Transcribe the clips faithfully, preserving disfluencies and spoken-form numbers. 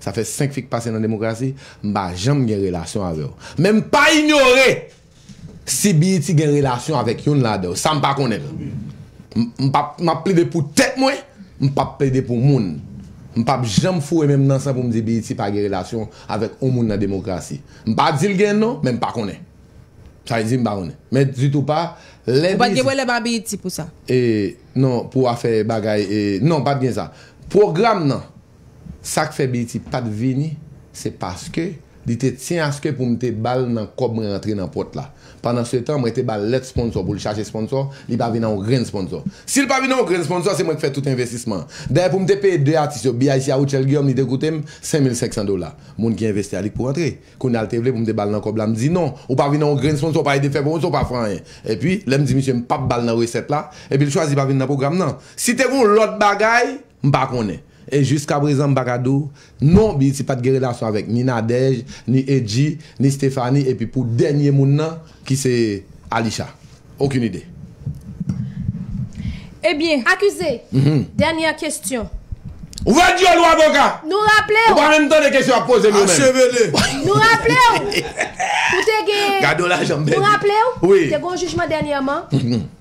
Sa fè senk fi k pase nan demokrasi, m pa janm gen relasyon avè w. Men m pa inyore si B E T gen relasyon avèk youn ladan yo. Sa m pa konnen l. M, m p ap, m ap plede pou tèt mwen, m p ap plede pou moun. M p ap janm foure men m nan san pou m di B E T pa gen relasyon avèk yon moun nan demokrasi. M pa di l gen non, men m pa konnen. Sa vle di m pa konnen. Men ditou pa, lè Ou pa t gen pwoblèm a B E T pou sa? E, non, pou afè bagay, e, non, pa t gen sa. Pwogram nan, sa k fè B E T pa t vini, se paske li te tyen aske pou m te ba l nan kòb mwen rantre nan pòt la. Pandan se tan, mwen te ba l lèt sponsò pou l chache sponsò, li pa vin nan yon grenn sponsò. Si l pa vin nan yon grenn sponsò, se mwen k fè tout envestisman an. Dayè, pou m te peye de atis yo, B I C a Rutshelle Guillaume, li te koute m senk mil senk san dola. Moun ki envesti a, li k pou rantre. Kounye a, l te vle pou m te ba l nan kòb la, m di non, ou pa vin nan yon grenn sponsò, ou pa ede fè pwomosyon, ou pa fè anyen. Epi, lè m di misye m p ap ba l nan resèt la, epi l chwazi pa vin nan pwogram nan. Si te gen yon lòt bagay, m pa konnen. E jiskaprezan, m pa ka di w, non, B E T pa t gen relasyon avèk ni Nadège, ni Edji, ni Stéphanie, epi pou dènye moun nan, ki se Alisha. Okenn ide. Ebyen, Akize, dènyè kesyon. Ouvè dyòl ou, avoka! Nou raple w. Ou pa menm tande kesyon y ap poze nou menm. Achevele. Nou raple w. Ou te gen, Gade w lajan m pèdi. Nou raple w, Wi. Te gen yon jijman dènyèman,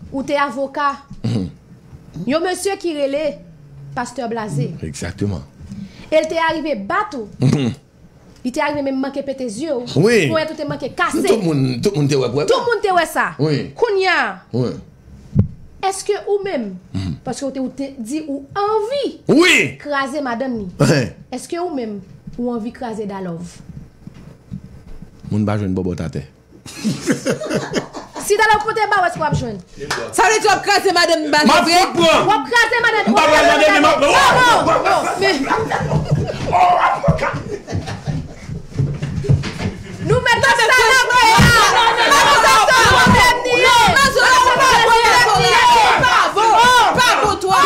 ou te avoka. Yon mesye ki rele Pastè Blaze. Egzakteman. E l te arive bat ou. Li te arive menm manke pete zye w. Wi. Ponyèt ou te manke kase. Tout moun, tout moun te wè pwèp la. Tout moun te wè sa. Wi. Kounye a, Wi. Èske ou menm, paske ou te, ou te di ou anvi Wi. Kraze madanm ni, Ehe. Èske ou menm, ou anvi kraze Dalove? Moun pa jwenn bòbòt atè. Si Dalove pote ba w, èske w ap jwenn? Sa vle di w ap kraze madanm Blaze vre? M ap fout pran. W ap kraze madanm. M pa pral mande men m ap pran. Non, non, non, men Oh, avoka! Nou mèt nan salopri a! Mazo, sa pwoblèm li ye! Mazo, sa pwoblèm li ye! Pa bon! Pa bon, twa!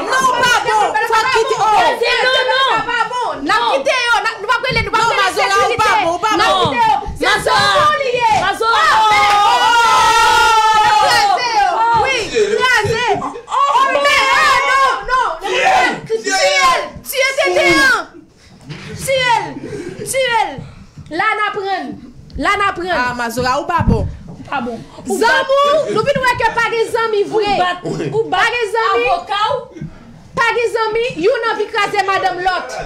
Non, pa bon! Fò kite, oh! N ap kite yo! N ap, nou p ap rele, nou p ap rele sekirite! N ap kite yo! Se zonbo li ye! Kraze yo! Wi! Kraze! Oh, men, oh, non, non! Tiye l! Tiye tete an! Tiye l! Tiye l! La n aprann! La n aprann! Ah, Mazora, ou pa bon. Ou pa bon. Zanmi w, nou vin wè ke pa gen zanmi vre. Ou bat. Ou bat. Pa gen zanmi. Avoka w. Pa gen zanmi, youn anvi kraze madanm lòt.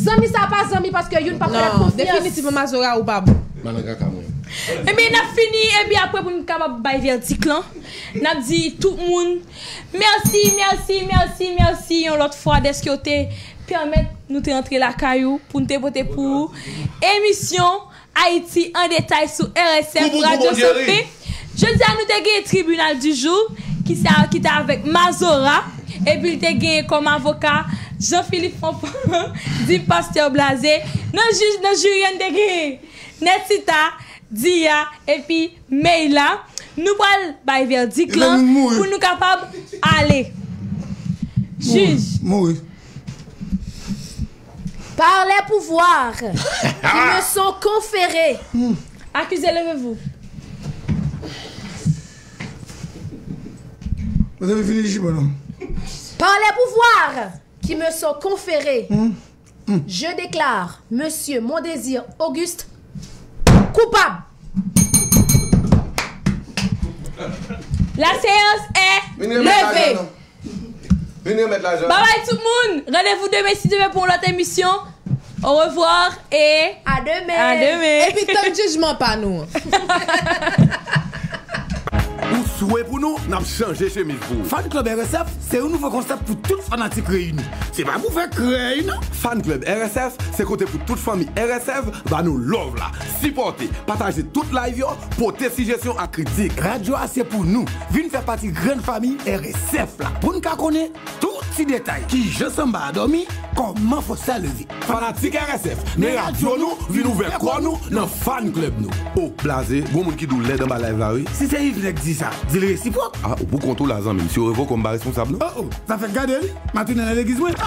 Zanmi sa pa zanmi paske youn p ap fè l konfyans. Non, definitivman, Mazora, ou pa bon. Malandra ka mwen. Ebyen, n ap fini, epi apre pou n kapab bay vèdik lan, n ap di tout moun, mèsi, mèsi, mèsi, mèsi yon lòt fwa dèske w te pèmèt nou te antre lakay ou pou n te pote pou ou emisyon Ayiti an detay sou R S F Radyo Sante. Jodi a, nou te gen tribinal di jou, ki sa, ki te avèk Mazora, epi l te gen kòm avoka Jean Philippe Fanfan, di Pastè Blaze. Nan jij, nan jiri a, n te gen Nètita, Dia, epi Meyla. Nou pral bay vèdik lan pou nou kapab ale. Jij. Mouri. Par les pouvoirs qui me sont conférés. Accusé, levez-vous. Mwen te fini jijman an. Par les pouvoirs qui me sont conférés, je déclare Monsieur Mondésir Auguste coupable. La séance est levée. Vin remèt lajan. Bye bye tout moun. Randevou demen si Dye vle pou yon lòt emisyon. Au revoir et à demain. À demain. Epi tann jijman pa nou an. Ou swe pou nou, n ap chanje chemiz pou ou. Fan Club R S F se yon nouvo konsèp pou tout fanatik reyini. Se pa pou fè krèy, non. Fan Club R S F se kote pou tout fanmi R S F ba nou love la. Sipòte, pataje tout live yo, pote sijesyon ak kritik. Radyo a se pou nou. Vin fè pati grann fanmi R S F la. Pou n ka konnen tout ti detay. Kijan sanba a dòmi? Kòman fòs la leve? Fanatik R S F, men radyo nou, vin ouvè kò nou nan fan club nou. O, Blaze, gon moun ki di w lèd anba live la, wi. Si se Yves nèg di sa, di l resipwòk. A, ou pou kont ou la, zanmi m. Si yo revoke w, m pa responsab, non. O, o, sa fèk gade, wi. M a tounen nan legliz mwen.